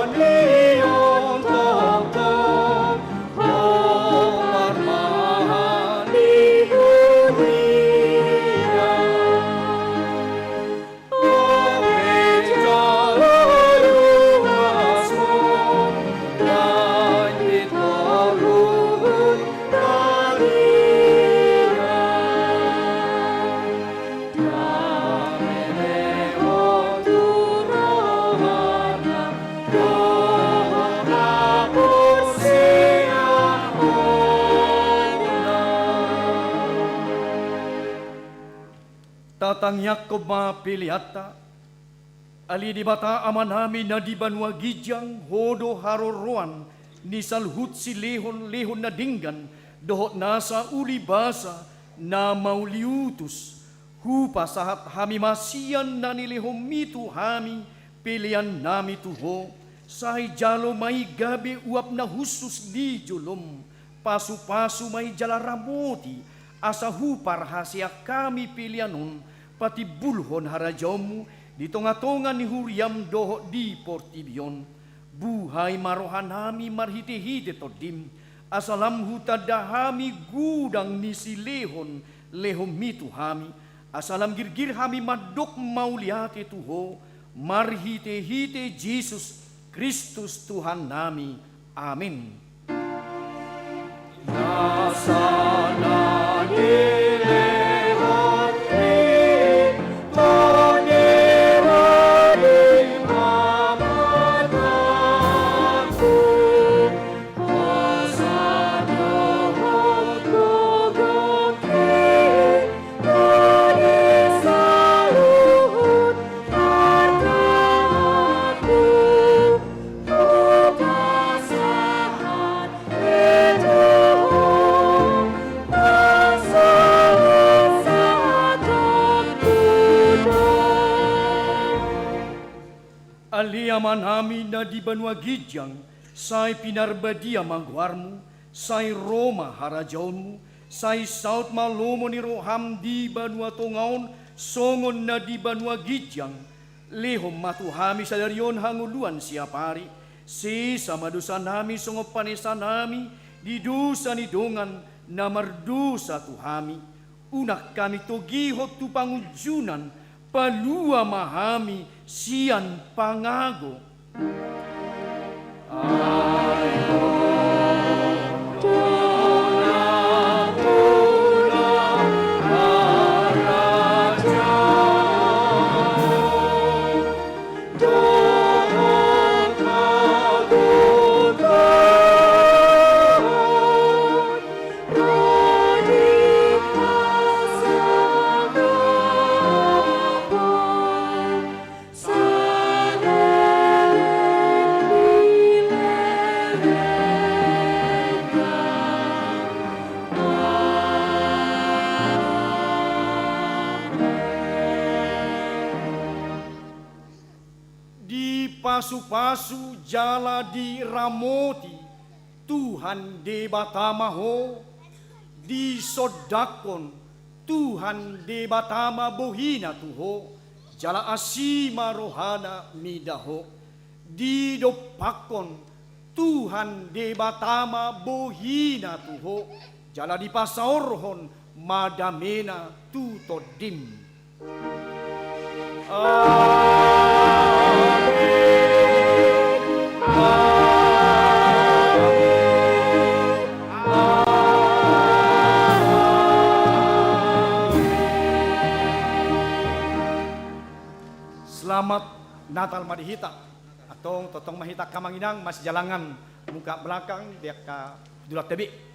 Parmahanion tongtong, o parma- Tatangiangkon ma peleanta. Ale Debata Amanami na di banua ginjang, Ho do haroroan ni saluhut silehon-lehon na denggan dohot nasa ulibasa na mauliutus. Hupasahat hami ma sian na nilehonMi tu hami peleannami tu Ho, sai jalo ma i gabe uap na hushus di joloM. Pasupasu ma i jala ramoti, asa huparhaseang hami pelean on patimbulhon harajaonMu di tonga-tonga ni huriaM dohot di portibi on. Buhai ma rohanami marhite-hite TondiM, asa lam hutanda hami godang ni silehon-lehonMi tu hami, asa lam girgir hami mandok mauliate tu Ho, marhite-hite Jesus Kristus Tuhannami. Amin. Ale Amanami na di banua ginjang, sai pinarbadia ma goarMu, sai ro ma harajaonMu, sai saut ma lomo ni rohaM di banua tonga on songon na di banua ginjang. Lehon ma tu hami sadari on hangoluan siapari. Sesa ma dosanami songon panesanami di dosa ni dongan na mardosa tu hami. Unang hami togihon tu pangunjunan, palua ma hami sian pangago. Dipasu-pasu jala diramoti Tuhan Debata ma ho, disondangkon Tuhan Debata ma bohina tu ho, jala asi ma rohana mida ho. Didompakkon Tuhan Debata ma bohina tu ho, jala dipasaorhon ma damena tu tondim. Amen. Amen. Amen. Selamat Natal ma di hita. Antong tongtong ma hita angka amang inang masijalangan muka belakang di angka dulanta be.